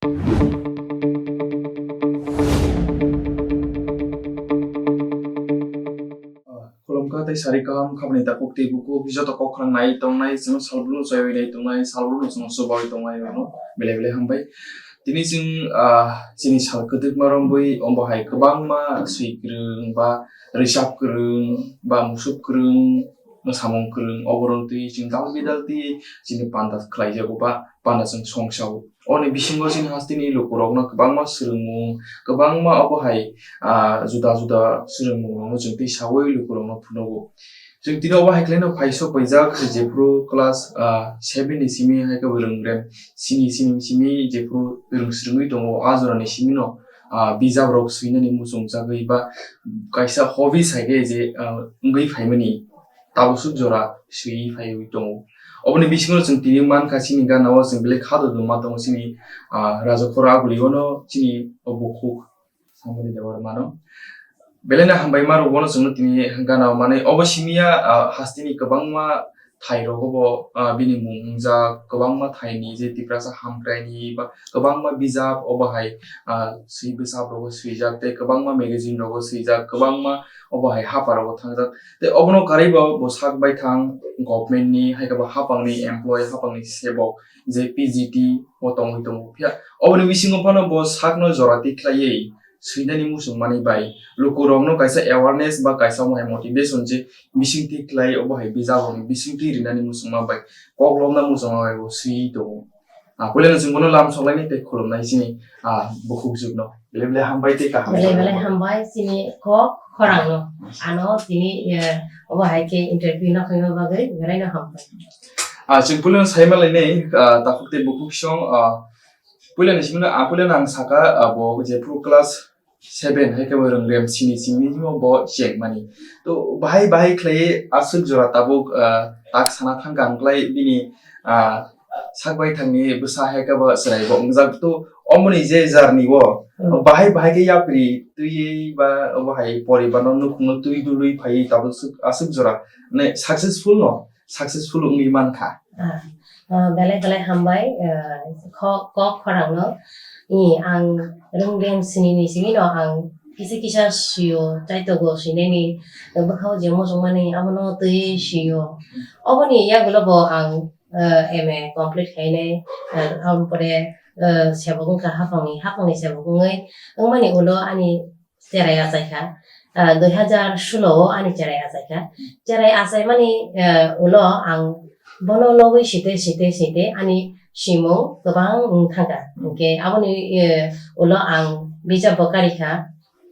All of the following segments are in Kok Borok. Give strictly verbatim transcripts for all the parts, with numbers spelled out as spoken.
Khulumkha tei sari kaham khabni takhuk tei bukhuk joto kok khwrang nai tongnai, chwng salbrum chaiwi nai tongnai, salbrum chwng chubawi tongnai mano, belai belai hambai. Tini chwng, ah, chini sal kwdwkma romwi omo hai kwbangma swi kwrwng ba rwchap kwrwng ba musuk kwrwng, mwsamung kwrwng, oborok twi chwng dalbi dalbi chini panda khlaijago ba panda chwng songsao. Oni bisingo chini hasteni lukurokno kwbangma swrwngmung, kwbangma obo hai, ah, juda juda swrwngmungrokno chwng twi saui lukurokno phunukgo. Chwng tini obo hai khlaino phai sok paijak, jephru class, ah, seven ni simi hai khe bo rwngrem, sini sini simi jephru rwng swrwngwi tongo, a jorani simino, ah, bijabrok swinani muchungjagwi ba kaisa hobby sai khe je, ah, wngwi phaimani. Tabuk swk jora swiwi phaiwi tongo. Oboni bisingo chwng tini mankha chini gana o chwng belai kha duduma tongo chini, ah, Rajakhor Aguli ono chini o bukhuk Samali Debbarma no. Belai no hambai ma rwgo no chwngno tini gana o manwi. Obo simi ya, ah, hasteni kwbangma thai rogo bo, ah, bini mung wngjak, kwbangma thai ni je Tiprasa Hamkrai ni ba kwbangma bijap obo hai, ah, swi bwsap rogo swijak tei kwbangma magazine rogo swijak, kwbangma obo hai hapha rogo thangjak. Tei obono karwi bo, bo sak baithang government ni, hai khe bo haphang ni employee, haphang ni sebok je P G T o tongwi tongo. Phiya oboni bisingo phano bo sakno jora twi khlaiwi swinani muchung mani bai lukurokno kaisa awareness ba kaisa omo hai motivation je bisingtwi khlai obo hai bijap rokni bisingtwi rinani muchungma bai kok lobna muchungma bai bo swi tongo. Ah, puilano chwng bono lam soklainai tei khulumnai chini, ah, bukhuk jwkno. Belai belai hambai tei kaham. Belai belai hambai chini kok khorangno. Ano tini, eh, obo hai khe interview no khaima bagwi belaino hambai. Ah, chwng puilano saima lainai, ah, takhuk tei bukhuk song, ah, puilani simino, ah, puilano ang saka, ah, bo jephru class seven hai khe bo rwngrem sini simi bo chengmani. To bahai bahai khlai aswk jora tabuk, ah, tak sana thang kang klai bini, ah, sak baithangni bwsa hai khe bo chwrai bo wngjak. To omoni je jarni o, hmm, bahai bahai khe yapri twiwi ba obo hai poribarno nukhungno twi dului phaiwi tabuk swk aswk jora ne successful no successful wngwi mankha. Ah, ah, belai belai hambai, ah, kho-, kok khorangno. I, ang rwngdem sini ni simi no ang kisa kisa sio, chaitogo sineni bwkhao je muchungmani abono twi sio. Oboni yagulo bo ang, ah, M A complete khainai, ah, aboni pore, ah, sebok wngkha haphangni, haphangni sebok wngwi wngmani ulo ani cherai achaikha, ah, dui hazar solo o ani cherai achaikha. Cherai achaimani, ah, ulo ang bono logwi site, site, site ani simung kwbang wng thangkha. Hwnkhe aboni, eh, ulo ang bijap bo karikha.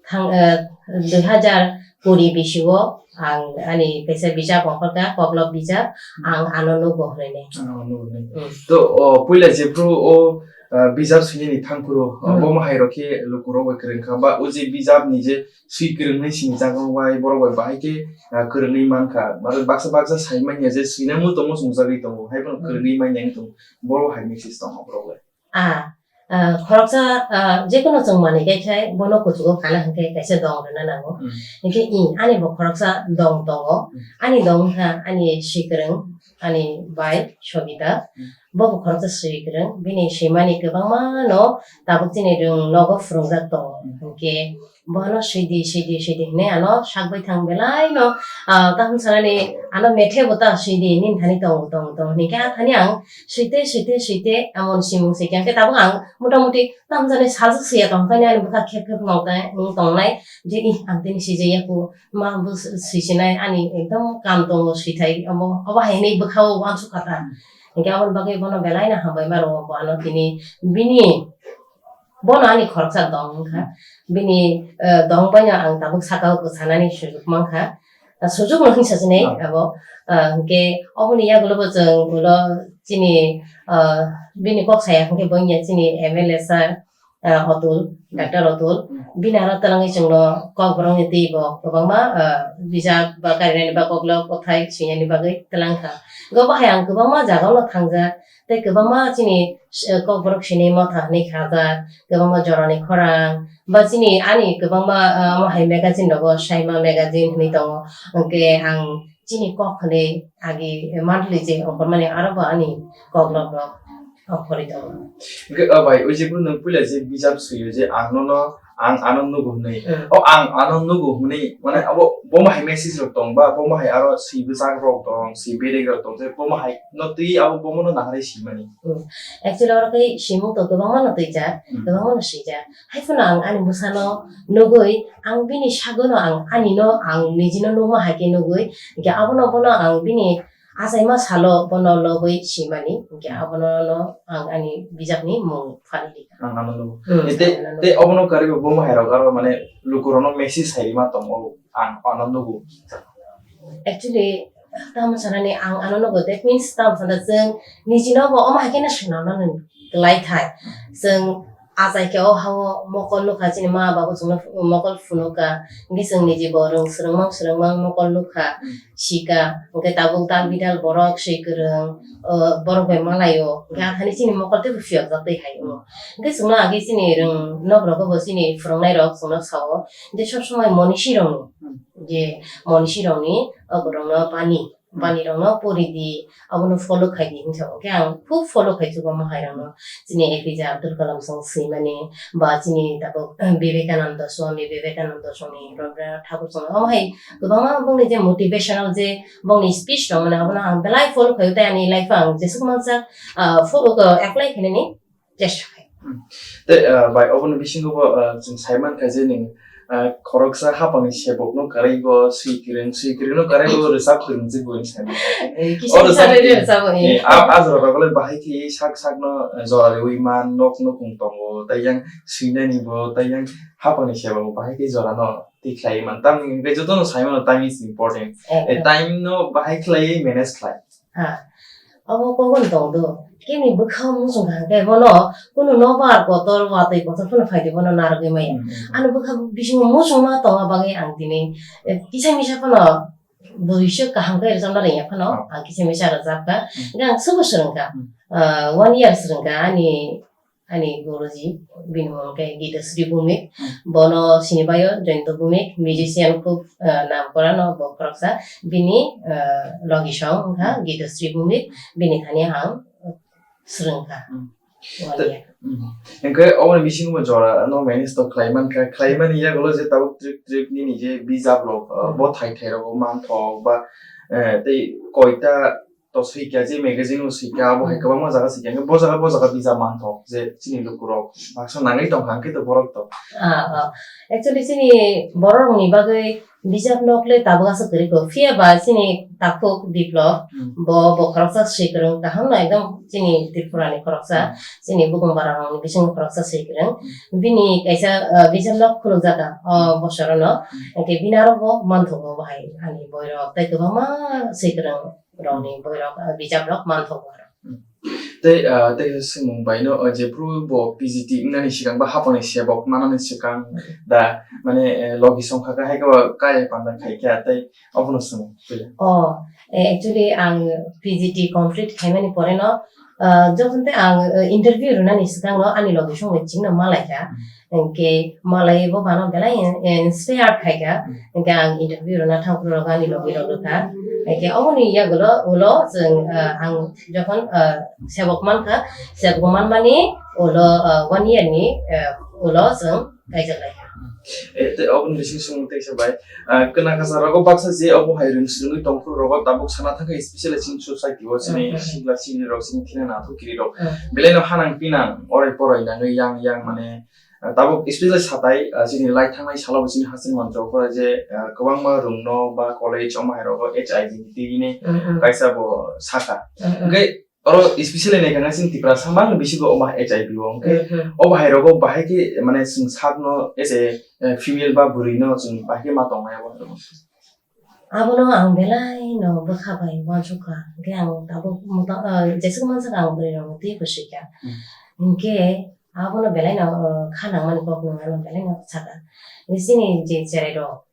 Thang, eh, dui hazar kuri bisio ang ani kaisa bijap ongkhorkha, koklop bijap, ang ano nugo hwnwi. Ano nugo hwnwi. Hmm. To, o, puila jephru o, ah, bijap swinani thangphuru, ah, hmm, bomo hai rok khe lukurok bai kwrwng kha, ba o je bijap ni je swi kwrwngnai sini jaga bai borok bai bahai khe, ah, kwrwngwi mankha. Aro baksa baksa sai manya je swinani tongo chwngjagwi tongo, hai bono, hmm, kwrwngwi manya wng tongo, borok hai message tongo borok bai. Ah, ah, khoroksa, ah, jekono chwng manwi kai khai bono kuchugo kana hwnkhe kaisa dong rwna nango. Hmm. Hwnkhe i ani bo khoroksa dong tongo, hmm, ani dong wngkha ani swi kwrwng, ani bai Sobita. Hmm. Bo bo khoroksa swi kwrwng, bini swimani kwbangma no tabuk chini rwng nogo phwrwngjak tongo. Hmm. Hwnkhe bono swidi, swidi, swidi hwnwi ano sak baithang belai no, ah, kaham sanani ano methe bo ta swidi nini thani tongo, tongo, tongo hwnwi khe a thani ang swite, swite, swite amon simung se khe tabuk ang motamuti kaham sanani salsa swiya tong khe ani bwkha khep khep nong tongnai je, ih, ang tini swijaya kho. Ma bo swisinai ani ekdom kam tongo swithai, obo, obo hai hinwi bwkhao uansuk kha ta. Hwnkhe aboni bagwi bono belai no hambai ma rwo, bo ano tini bini, bono ani khoroksa dong wngkha. Bini, eh, dong bai no ang tabuk saka o kwchanani sujuk mankha. Ah, sujuk no hinsa sinai abo, ah, hwnkhe oboni yagulo bo chwng ulo chini, ah, bini kok saya hwnkhe bo wngya chini M L A sir, ah, Otul, hmm, Doctor Otul, hmm, bini aro twlangwi chwngno Kokborokni twi bo kwbangma, ah, bijap ba karinani ba koklop kothai swinani bagwi twlang kha. Go bahai ang kwbangma jagao no thangjak, tei kwbangma chini, eh, Kokborok swinai motha hinwi khajak, kwbangma jorani khorang, ba chini ani kwbangma, ah, omo hai magazine rogo, Saima magazine hinwi tongo, hwnkhe ang chini kok hinwi agi monthly je ongkhormani aro bo ani koklop rok. Oh, khori tongo. Hwnkhe, oh, bai, o je phuru nwng puila je bijap swiyo je ang nono, ang ano nugo hwnwi. Hmm. O ang ano nugo hwnwi, mane, abo bomo hai message rok tong ba, bomo hai aro swi bwchak rok tong, swi bedek rok tong, je bomo hai no twi abo bomo no naharwi swimani. Hmm. Actually, oro khe swimung to kwbangma no twijak, Hmm. kwbangma no swijak. Hai phano ang ani bwsano nugwi, ang bini sagono ang ani no, ang nijino nukma hai khe nugwi, hwnkhe abono bono ang bini achaima salo bono lobwi simani, hwnkhe abono no ang ani bijakni mung phalwi rikha. Ang ano nugo. Hmm, Tei, ang ano nugo. tei obono karwi bo bomo hai rok aro mane lukurokno message sai rima tongo ang ano nugo. Actually, tamo sanani ang ano nugo, that means tamo sana chwng nijino bo omo hai kheno swnamnani kwlai thai. Chwng achai khe o ha-o mokol nukha, chini ma babu chwngno mokol phunukha, hwnkhe chwng niji bo rwng swrwngmang swrwngmang mokol nukha, Hmm. sika, hwnkhe tabuk dal bidal borok swi kwrwng, o, borok bai malaio, hwnkhe athani chini mokol teibo phiyokjak twi hai wngkha. Hwnkhe chwngno age chini rwng nok rogo bo chini phwrwngnairok chwngno sao, je sob somoi monisi rokni, Hmm. je monisi rokni, o borokno pani, Hmm. pani rokno pori di, abono follow khai di hinwi sao. Hwnkhe ang khub follow khai chugo omo hai rokno. Chini A P J Abdul Kalam song swimani, ba chini tabuk, eh, Vivekananda Swami, Vivekananda Swami, Rabindranath Thakur song, omo hai kwbangma bongni je motivational je bongni speech rok mane abono ang belai follow khaio, tei ani life o ang jesuk mansa, ah, follow, ah, apply khainani chesta khai. Hmm. Tei, ah, bai oboni bisingo bo, ah, chwng sai mankha je nwng, ah, khoroksa hapangni sebokno karwi bo swi kwrwng, swi kwrwngno karwi bo rwchap kwrwng je bo hinwi sai mankha. Eh, kisa O kisa rwchap rwi kwrwng. rwchabo, eh. Eh, a, a jora rok le bahai khe sak sakno, eh, jora rwi man, nok nukung tongo, tei yang swinani bo, tei yang hapangni sebok bo bahai khe jorano twi khlai man. Tamni hwnkhe jotono sai mano time is important. Eh, Eh, eh. time no bahai khlaiwi manage khlai. Ha. Obo kokon tong do. Kemni bwkha muchung kha hwnkhe bono kunu nobar kotor watwi kotor phano phaidi bono narwgwi maya. Hmm, hmm, hmm. Ano bwkha bisingo muchungma tongma bagwi ang tini, eh, kisa misa phano bwrwisa kaham khe rwchapna rwngya phano Oh. ang kisa misa rwchapkha. Hmm. Hwnkhe ang subo swrwngkha. Hmm. Ah, one year swrwngkha ani ani guruji, bini mung khe Gitashri Bhumik. Hmm. Bono sinibaio Joyanta Bhumik, musician khub, eh, namkorano bo khoroksa. Bini, eh, logi song wngkha Hmm. Gitashri Bhumik, bini thani ang swrwngkha. Hmm. Waliya. Hmm. Hwnkhe oboni bisingo bo jora no manage to khlai mankha, khlai mani yagulo je tabuk trip trip nini je bijap rok, eh, Hmm. bo thai thai rogo manthok ba, eh, tei koita to swikha, je magazine o swikha, abo hai Hmm. kwbangma jaga swikha. Hwnkhe bo jaga, bo jaga visa manthok, je chini lukurok baksa nangwi tongkha, hwnkhe to borok to. Ah, ah. Actually, chini bororokni bagwi bijap nok le tabuk aswk kwrwi kho. Phiya ba chini takhuk Biplop, Hmm. bo, bo khoroksa swi kwrwng, kaham no ekdom chini Tripura ni khoroksa, Hmm. chini bukung bara rokni bisingo khoroksa swi kwrwng. Hmm. Bini kaisa, ah, bijap nok khulukjak kha, o Hmm. bosorono. Hmm. Hwnkhe bini aro bo manthogo bahai ani boirok, tei kwbangma swi kwrwng rokni boirok, ah, bijap rok manthogo aro. Hmm. Tei, ah, tei swngmung bai no, ah, jephru bo P G T wngnani swkang ba hapangni sebok manani swkang Hmm. da, mane, eh, logi song kha kha hai khe bo kaya panda khai kha tei obono swngmung puila. Oh, eh, actually ang P G T complete khaimani pore no, ah, jokhon tei ang, eh, interview rwnani swkang no ani logi song bai chingno malai kha. Hmm. Hwnkhe malai bo bano belai in-, inspired khai kha. Hmm. Hwnkhe ang interview rwna thang phuru rok ani logi rok rwkha. Hwnkhe oboni yagulo ulo chwng, ah, ang jokhon, ah, sebok mankha, sebok manmani ulo, ah, one year ni, ah, ulo chwng kaijak lai kha. Eh, tei oboni bising swngmung teisa bai, ah, kwna kasa rogo baksa je obo hai rwng swrwngwi tong phuru rogo tabuk sana thangkha, especially chini society o chini Hmm, hmm. sikla sini rok chini thina nathok kiri rok Hmm. belai no hanang pinang orai porai nangwi yang yang mane Ah, tabuk especially satai, ah, chini lai thangnai salo bo chini hasteni monthok pora je, ah, kwbangma rwngno ba college omo hai rogo H I V ni twi hwnwi Mm, mm. kaisa bo sakha. Mm, mm. Hwnkhe oro especially naikha chini Tiprasa mangni bisingo omo H I V o hwnkhe Mm, mm. obo hai rogo bahai khe mane chwng sakno as a, eh, female ba bwrwino chwng bahai khe ma tongnai abo hai rogo. Abono ang belai no bwkha bai uansukha, hwnkhe ang tabuk mota, ah, jeswk mansak ang bwrwi rokno twi kwswikha. Hmm. Hwnkhe abono belai no, ah, kha nangmani kok nung ano belai no sakha. Hwnkhe chini je cherai rok,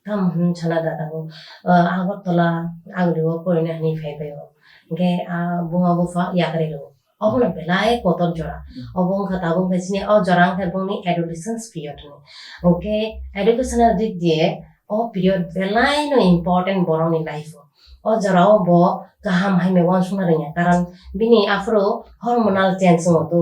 tamo hwn sana da tabuk, ah, Agartala agri o porina hinwi phai bai o. Hwnkhe, ah, buma bupha yakarwi rwo. Obono belai kotor jora. Hmm. Obo wngkha tabuk wngkha chini o jora wngkha bongni adolescence period ni. Hwnkhe educational dik diye o period belai no important borokni life o. O jorao bo kaham hai mai uansukna rwngya, karon bini aphuru hormonal change wngo to.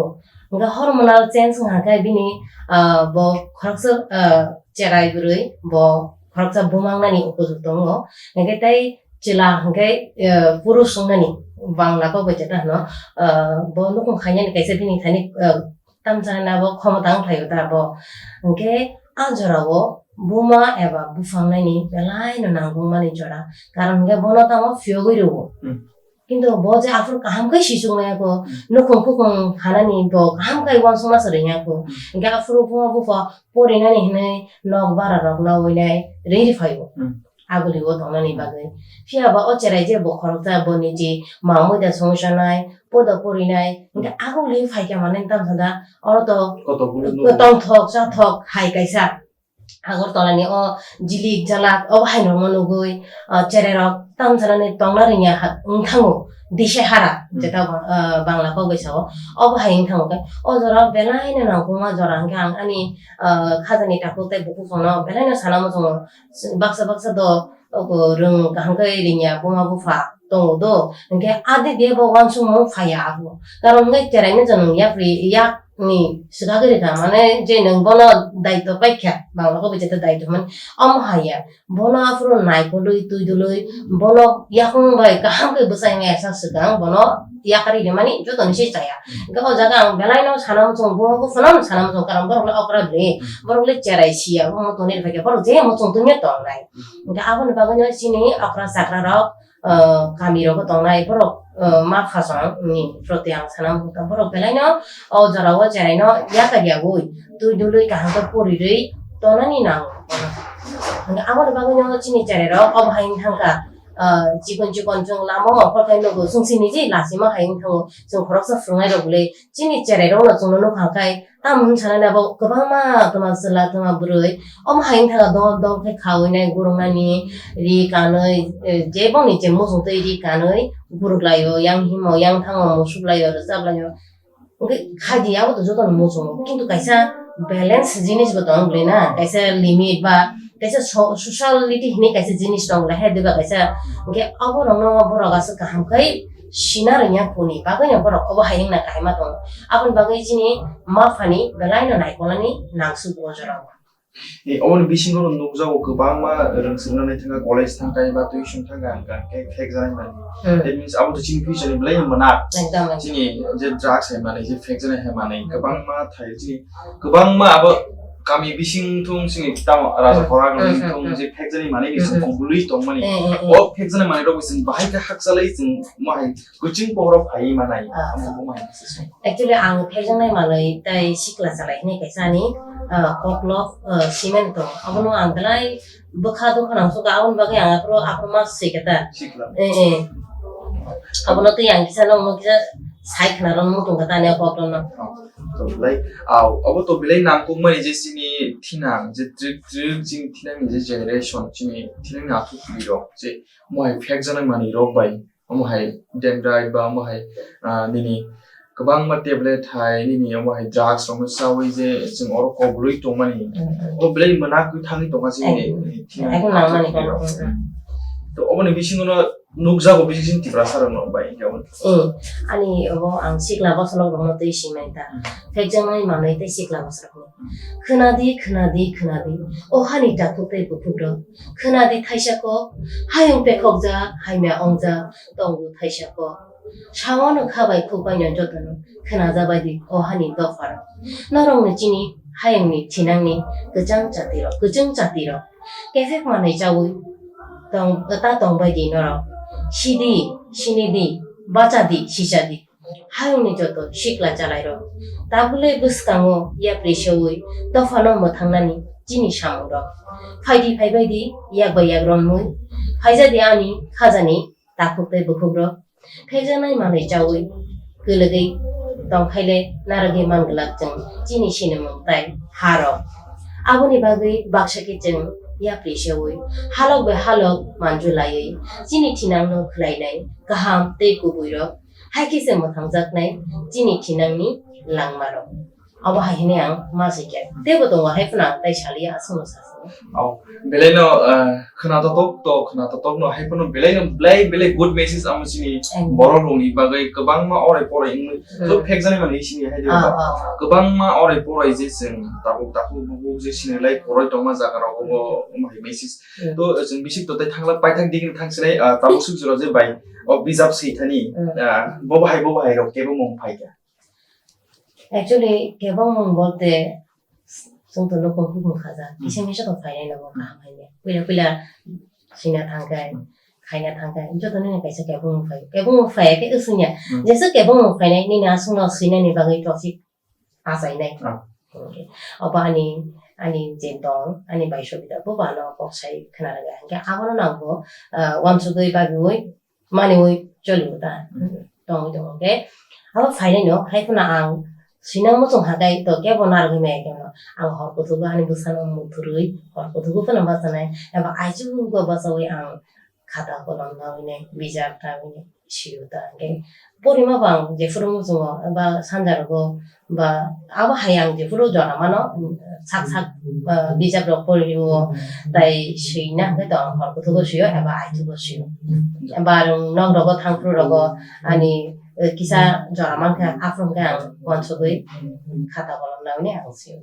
Hwnkhe hormonal change wngkha khe bini, ah, bo khoroksa, ah, cherai bwrwi bo khoroksa bumangnani upojukto wngo. Hwnkhe tei chwla hwnkhe, ah, purush wngnani, Bangla kok bai jeta hwno, ah, bo nukhung khainani kaisa bini thani, ah, tamsana abo khomota wng phaio ta bo. Hwnkhe a jorao buma eba buphang naini belai no nangkukmani jora. Karon hwnkhe bono tamo phiyogwi rwo. Hmm. Kintu bo je aphuru kaham khe sichung maya kho, Hmm. nukhung khukhung hanani bo kaham khe uansukma se rwngya kho. Hmm. Hwnkhe aphuru buma bupha porinani hinwi nok bara rok nawi nai rwi rw phaio. Hmm. Aguli o tongnani bagwi. Phiya ba o cherai je bo khoroksa bo niji mamui da songwi sanai, poda porinai, hwnkhe aguli phaikha mane tamsa da, oro to Kotor bulu nukgo. Tongthok, chathok, hai kaisa. Agartala ni o jilik jalak, obo hai rokno nugwi, o cherai rok tamsa nani tongna rwngya ha, wng thango, dishe hara, Hmm. jeta ba, o, Bangla kok bai sao, obo hai wng thango khe, o jora belai no nangkukma jora hwnkhe ang ani, o, khajani takhuk tei bukhuk rokno belai no sana muchungo. Baksa baksa do, o, rwng kaham khe rwngya buma bupha tongo do, hwnkhe adi de bo uansukmung phaiya abo. Karon hwnkhe cherai no chwng yapri, yakni swkagwi rwkha, mane je nwng bono daitw paikha, Bangla kok bai jeta daitw hwnmani, omo haiya. Bono aphuru naikolwi, twi dulwi, bono yakung bai kaham khe bwsai maya sa swkang, bono yakarwi rwmani jotoni se chaya. Hwnkhe o jaga ang belai no sana muchung, buma buphano sana muchung, karon borok le okra bwrwi, borok le cherai siya, omo tongni rwkha khe borok je muchung tungya tongnai. Hwnkhe aboni bagwino chini okra chakra rok, o, kami rogo tongnai borok, o, ma phasong ni proti ang sana muchung, borok belai no o jora o cherai no yakaryawi, twi dulwi kaham khe porirwi tonani nango. Hwnkhe aboni bagwino chini cherai rok obo hai wng thangkha, o, chikon chikon chwng lama o ongkhor khe nugo, chwng chini je lachima hai wng thango, chwng khoroksa phwrwngnai rok le chini cherai rok no chwngno nukha khe, tamo hwn sanani abo kwbangma twma chwla twma bwrwi omo hai wng thangkha, dol dol khe khawi nai gurung nani ri kanwi, e, je bongni je muchung twi ri kanwi guruk laio, yang himo yang thango, musuk laio, rwchap laio. Hwnkhe khaidi abo to jotono muchungo, kintu kaisa balance jinis bo tong bwlwi na, kaisa limit ba kaisa so-, sociality hinwi kaisa jinis tong le, hai diba kaisa, hwnkhe abo rokno borok aswk kaham khai sina rwngya khoni bagwi no borok obo hai wngna kaima tongo. Aboni bagwi chini ma phani belai no naikolnani nangsugo o jorao. E, oboni bisingo nukjago kwbangma rwngswngnani thangkha, college thangkha eba tuition thangkha, hwnkha khe phekjaknai manwi. Hmm. That means abo to chini future ni belai mwnak. Ekdom, ekdom. Chini je drugs hai manwi, je phekjaknai hai manwi, Hmm. kwbangma thai chini, kwbangma abo kami bising thung chini tamo raja Hmm. khorang Hmm, hmm, thung hmm. je phekjaknai manwi Hmm, bising hmm. khumului tongmani. Hmm, hmm, hmm. O phekjaknai manwi rok bising bahai khe hakchalai chwng mahai Kuching bohrok phaiwi manai, Ah. Amo bo mai message. Actually, ang phekjaknai manwi tei sikla chalai hwnwi kaisa ani, ah, koklop, ah, cement tongo. Abono ang belai bwkha dukha nang suka, aboni bagwi ang aphuru, aphuru ma swi khe ta. Sikla. Eh, eh. Abono twi ang kisa nokno kisa sai khna rw mutung khe ta ani o koklopno. Oh. To belai, ah, abo to belai nangkukmani je chini thinang, je trik trik chini thinangni je generation, chini thinangni athuk twi rok, je mohai phekjaknai manwi rok bai. Omo hai dendrite ba omo hai, ah, nini kwbangma tablet hai nini omo hai drugs rokno chawi je chwng oro kobului tongmani. Mm, mm. O belai mwnak thangwi tongkha chini, eh, thina ekdom nangmani thani kok, rok. Mm, mm. To oboni bisingo no nukjago bising Tiprasa rokno bai hinkhe omo. Mm. Ani obo ang sikla bosorok rokno twi simai ta. Mm. Phekjaknai manwi tei sikla bosorok. Khwnadi, khwnadi, khwnadi, o hani takhuk tei bukhukrok. Khwnadi thaisa kok, hayung pekhokjak, haimya ongjak, tongo thaisa kok. Sawano kha bai khuk baino jotono khwnajabaidi o hani dopharok. Norokni chini hayungni thinangni kwchang chatirok, kwchwng chatirok. Kephek manwi chawi tong, ta tongbaidi norok. Sidi, sinidi, bachadi, sichadi. Hayungni joto sikla chalairok, tabukle bwskango yapri seui dophano mwthangnani chini samungrok. Phaidi phaibaidi yak bai yak romwi, phaijadi ani khajani takhuk tei bukhukrok. Phekjaknai manwi chaui kwlwgwi tongkhaile narwgwi manglak chwng chini sinimung tai harok. Aboni bagwi baksa khe chwng yapri seui halok bai halok manjulaiwi chini thinangno khwlainai kaham tei kubuirok. Hai khe se mwthangjaknai chini thinangni langmarok. Abo hai hwnwi ang ma swi khe. Teibo tongo, hai phano ang tai saliya, aswkno sa sini. Oh, belai no, ah, khna totok to, khna totok no, hai phano belai no, belai, belai good message amo chini Em. borok rokni bagwi kwbangma orai porai wngwi. Hmm. So, phek jani mani sini hai Ah, diba. ah. Kwbangma orai porai je chwng tabuk takhuk bubuk je sini lai porai tongma jaga rogo bo, omo hai message. Hmm. To, chwng bisik to tai thangla paithak digini thang sinai, ah, tabuk suk jora je bai, o bijap swi thani, Hmm. ah, bo bahai, bo bahai rok kebo mung phai kha. Actually, kebong mung bolte, chwng to nukung hukung khaja, Hmm. kisa misa to phainai no bo kaham haino. Puila puila sina thangkhe, Hmm. khaina thangkhe, joto nini kaisa kebong mung phai. Kebong mung phai khe wswngya. Hmm. Jesa kebong mung phainai, nini aswkno swinani bagwi toksik achainai. Ah. Okay. Obo ani, ani je tong, ani bai sobita, bo bano kok sai khna rwkha. Hwnkhe abono nangkho, ah, uansugwi babiui, maniui choliu ta Hmm. tongwi tongo khe. Abo phainai no, hai phano ang swinang muchung hakai to kebo narwgwi maya khe no. Ang hor kuthukgo ani bwsano muthurwi, hor kuthukgo phano bachanai. Eba aichugo bachaui ang khata kolom naui nai, bijap naui nai, siu ta hwnkhe. Porima bo ang jephuru muchungo, eba sanja rogo, ba abo hai ang jephuru jora mano, sak sak, ah, bijap rok porio, tai swina hwnkhe to ang hor kuthugo swio eba aithugo swio. Eba ang nok rogo thangphuru rogo ani, eh, kisa jora mankha, aphuru hwnkhe ang uansugwi khata kolom naui nai ang swio.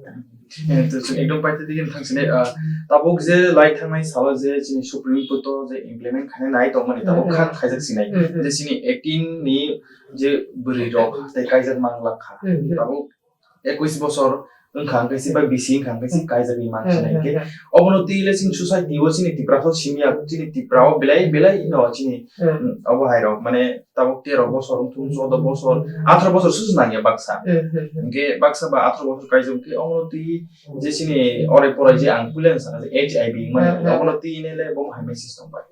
Eh, to chwng ekdom paithadigini thang sinai, ah, tabuk je lai thangnai salo je chini Supreme Court o je implement khainai nai tongmani tabuk Hmm, hmm. khan khaijak sinai. Hmm, hmm. Je chini eighteen ni je bwrwi rok tei kaijak manglak kha. Hmm, hmm. Tabuk ekkuish bosor wngkha, hwnkhe si bai bisi wngkha, hwnkhe si Hmm. kaijagwi man Hmm, sinai hmm, hwnkhe hmm. obono twi le chini society o chini Tipra pho simi ya, chini Tipra o belai belai no chini, Hmm. hmm, obo hai rok mane tabuk tero bosor wngthung, choudo bosor, atharo bosor susu nangya baksa. Hmm, hmm, hmm. Hwnkhe baksa ba atharo bosor kaijak hwnkhe obono twi je chini orai porai je ang puila wng sana je H I V wngmani, Hmm, hmm. obono twi ne le bo hai message tong bai.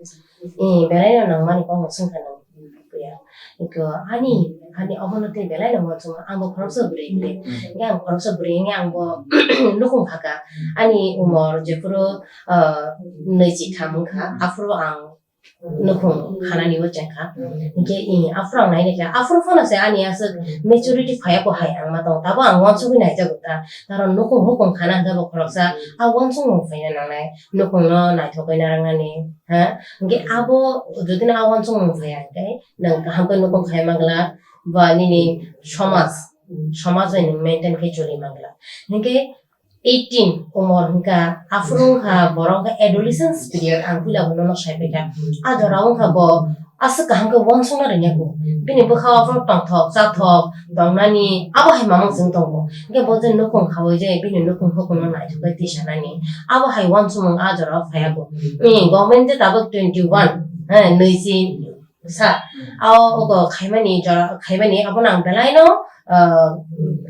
Eh, belai no nangmani kokno swngkha nang puya. Iko ani, ani obono twi belai no uansukma, ang bo khoroksa bwrwi bwrwi. Hmm. Hwnkhe ang khoroksa bwrwi hwnkhe ang bo nukung kha kha. Ani umor jephuru, ah, nui chi tham wngkha, Hmm. aphuru ang nukung khanani bo chengkha. Hmm. Hwnkhe, eh, aphuru ang nai naikha. Aphuru phano se ani aswk maturity phaiya ko hai ang ma tong. Tabo ang uansugwi naijago ta. Karon nukung hukung khana hwnkhe bo khoroksa, a uansukmung phaina nangnai. Nukungno naithokgwi narwknani, ha? Hwnkhe abo jodi no a uansukmung phaiya hwnkhe, nwng kaham khe nukung khai mangla, ba nini somaj, somaj bai nwng maintain khe choli mangla. Hwnkhe eighteen umor hwnkha, aphuru wngkha borok wngkha adolescence period, ang puila bo nono sai paikha. A jora wngkha bo aswk kaham khe uansukna rwngya kho. Bini bwkha o aphuru tongthok, chathok, tongnani, abo hai mamang chwng tongo. Hwnkhe bo je nukung khaui je bini nukung hukungno naithok khe tisanani. Abo hai uansukmung a jora o phaiya kho. Ni government je tabuk twenty one, eh, nui chi sa. Ao ogo khaimani jora, khaimani abono ang belai no, ah,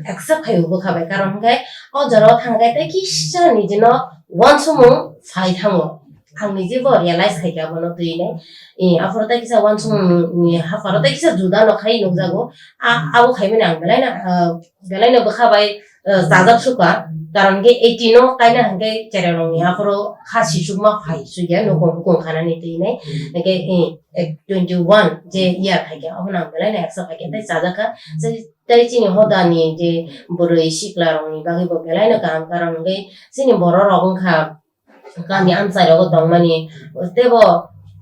accept khai o bwkha bai. Karon hwnkhe o jora o thangkhe tei kisa nijino uansukmung phai thango. Ang nije bo realize khai kha abono twi nai. Eh, aphuru tei kisa uansukmung ni hapharo tei kisa juda no khai nukjago. A, abo khaimani ang belai no, ah, belai no bwkha bai, eh, chajak sukha, karon hwnkhe eighteen o kaina hwnkhe cherai rokni aphuru kha sisukma phai sukya nukung hukung khanani twi nai. Hwnkhe, eh, eh, twenty one je year phaikha, obono ang belai no accept khaikha tei chajak kha. Tei, tei chini hodani je bwrwi sikla rokni bagwi bo belai no kaham, karon hwnkhe chini borok rok wngkha kami amchai rogo tongmani, teibo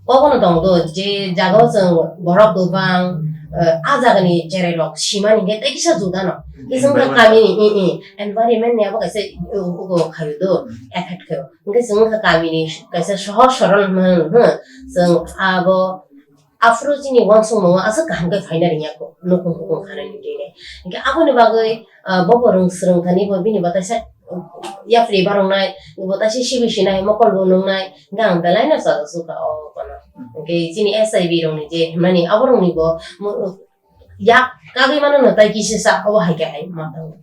kobono tongdo je jaga o chwng borok kwbang, eh, a jagani cherai rok simani hwnkhe tei kisa juda no. Kisa wngkha environment. Kamini, i, i, environment ni abo kaisa, uh, ugo khaio do, Hmm. effect khaio. Hwnkhe chwng wngkha kamini kaisa sohor sorol hwnma hwn, hwn. Chwng abo aphuru chini uansukmung o aswk kaham khe phaina rwngya kho, nukung hukung khanani twi nai. Hwnkhe aboni bagwi, ah, bobo rwng swrwng thani bo bini bataisa, um, yapri barwng nai, bo taisa sibi sinai, mokol bo nung nai, hwnkhe ang belai no chajak sukha o kono. Hwnkhe chini S I B rokni je himnani abo rokni bo mo-, yak kagwi mano no tai kisa sa obo hai khe hai ma tongo.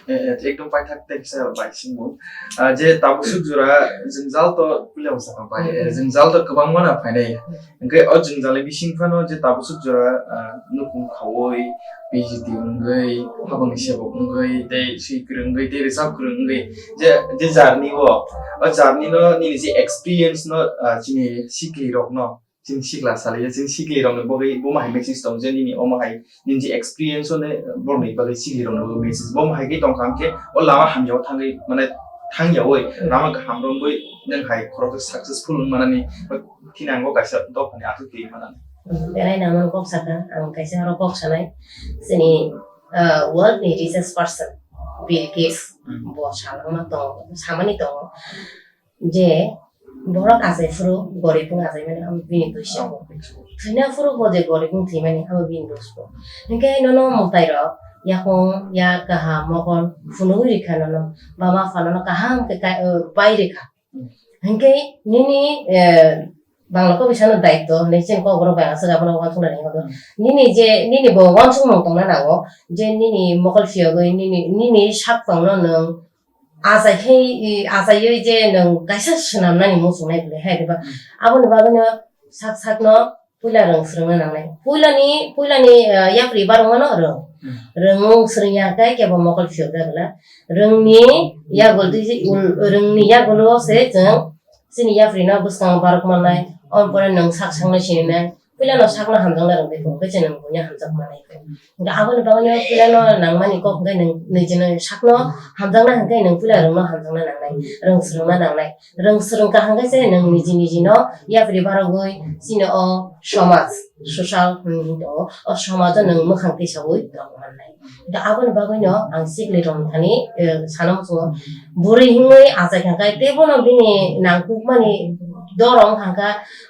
Eh, eh, ekdom paithak tei kisa bai singmo. Ah, je tabuk suk jora jwngjal to puila bwskango bai, eh, Hmm. jwngjal to kwbangma no phainai. Hwnkhe o jwngjal ni bising phano je tabuk suk jora, ah, nukung khaui, P G T wngwi, habangni sebok wngwi, tei swi kwrwng wngwi, tei rwchap kwrwng wngwi, je, je journey o, o journey no nini je experience no, ah, chini sikli rok no, chini sikla salai, chini sikli rokni bagwi bo ma hai message tong je nini omo hai nini je experience one borokni bagwi sikli rokni bagwi message bo ma hai khe tong kha hwnkhe o lama hamjao thangwi mane thangyawi lama kaham romwi nwng hai khoroksa successful wng manani thini ang o kaisa dophani athuki manani. Belai nangmani kok sakha, ang kaisa oro kok sanai. Chini, ah, world ni richest person, Bill Gates, Hmm. bo salangma tongo, samani tongo je borok achai phuru gorib wng achai mani amo bini dosa. Oh. Thwina phuru bo je gorib wng thwimani amo bini dosa. Hinkhe nono mwtai rok yakung yak kaham mokol phunugwi rikha nono, bama phano no kaham khe kai-, bai rikha. Hinkhe nini, eh, Bangla kok bisano daityo hinwi chini kok borok bai aswk abono uansuknani hinwi. Nini je, nini bo uansukmung tongna nango je nini mokol phiyogwi nini, nini sak tongno nwng achai khe, i, achaiwi je nwng kaisa swnamnani muchungnai bwlai hai diba? Hmm. Aboni bagwino sak sakno puila rwng swrwngna nangnai. Puilani, puilani, eh, yapri barwngmano rwng. Hmm. Rwng swrwngya khe kebo mokol phiyokya bwla. Rwngni yagul twi, ul-, rwngni yagulo se chwng chini yaprino bwskango barok mannai. Oboni pore nwng sak sakno sininai. Puilano sakno hamjakna rwngdi phuru khe chwng nwng buino hamjak mannai. Hwnkhe aboni bagwino puilano nangmani kok hwnkhe nwng nijini sakno hamjakna hwnkhe nwng puila rwngno hamjakna nangnai. Rwng swrwngna nangnai. Rwng swrwng kaham khe se nwng niji nijino yapri barogwi chini o somaj, social hinwi tongo. O somajo nwng mwkhang tisawi tong mannai. Da aboni bagwino ang sikli rok thani, eh, sana muchungo. Bwrwi hinwi achai kha khe teibono bini nangkukmani dorong kha kha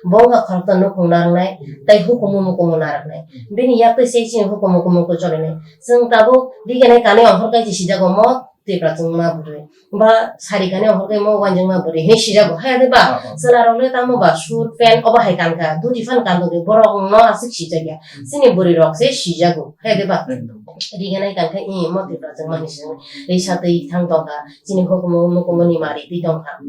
bo wngkha khoroksa nukhung narwknai tei hukumu mukumu narwknai. Bini yaktwi se chini hukumu mukumu cholinai. Chwng tabuk digenai kanwi ongkhor kaisa sijago mo Tiprachwngma bwrwi. Ba sari kani ongkhor khe mo uansukma bwrwi hinwi sijago. Hai de ba? Ah, ah. Chwla rok le tamo ba suit pant obo hai kan kha. Dhoti phan kan tongdi. Borok no aswk sijak ya. Hmm. Chini bwrwi rok se sijago. Hai de ba? Ekdom. Riganai kan kha i mo Tiprachwngma hinwi sijak. Risa twi thang tong kha. Chini hukumu mukumu ni mari twi tong kha.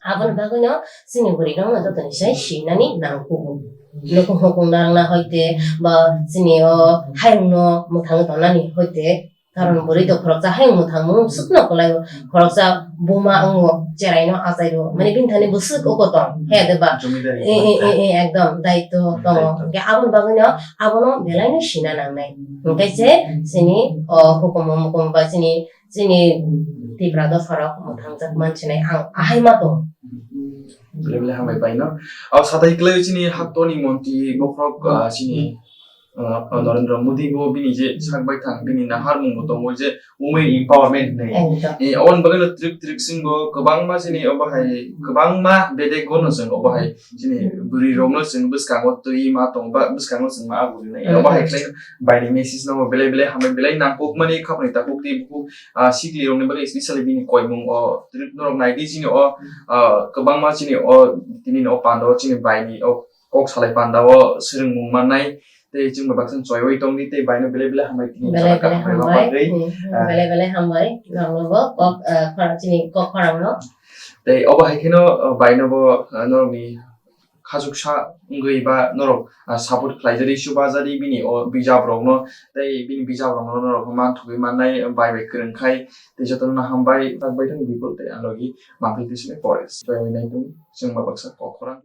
Aboni bagwi no chini bwrwi rok no joto ni sai sinani nang kugo. Nukung hukung narwkna hoite ba chini o hayung no mwthangwi tongnani hoite. Karon bwrwi to khoroksa hai mwthangmung swkno kwlaio, khoroksa buma wngo, cheraino achaio, mane bini thani bwswk uko tong, he de ba? Jomidari. E, e, e, e, ekdom, daityo tongo. Daityo. Hwnkhe aboni bagwino abono belaino sina nangnai. Hwnkhe se chini, o, hukumu mukumu ba chini, chini Tipra dopharok mwthangjak mansinai ang ahai ma tongo. Belai belai hambai paino. O, satai kwlai chini haktoni montri bokhorok, ah, chini, ah, Narendra Modi bo bini je sak bai thang bini naharmung bo tongo je women empowerment hinwi. Ekdom. Eh, aboni bagwi no trik trik sing bo kwbangma chini obo hai kwbangma bedek gono chwng obo hai chini bwrwi rokno chwng bwskango twi ma tong ba bwskango chwng ma abu rinai. Obo hai khlai baini message no belai belai hambai belai nangkukmani khapni takhuk tei bukhuk, ah, sikli rokni bagwi specially bini koimung o trik norok nai di chini o, ah, kwbangma chini o tini o panda o chini baini o kok salai panda o swrwngmung mannai tei chwngno baksa choiwi tongdi tei baino belai belai hambai tini. Belai belai hambai. Hmm, hmm, ah, belai belai hambai norokno bo kok, ah, khorang chini kok khorang no. Tei obo hai kheno, ah, baino bo, ah, norokni khachuksa wngwi ba norok, ah, support khlaijadi, chubajadi bini o bijap rokno, tei bini bijap rokno norok manthogwi mannai, bai bai kwrwng khai, tei jotono hambai, tak bai thang bipul tei ang logi mangpili tisini pore. Joyani naitung, chwng ma baksa kok khorang.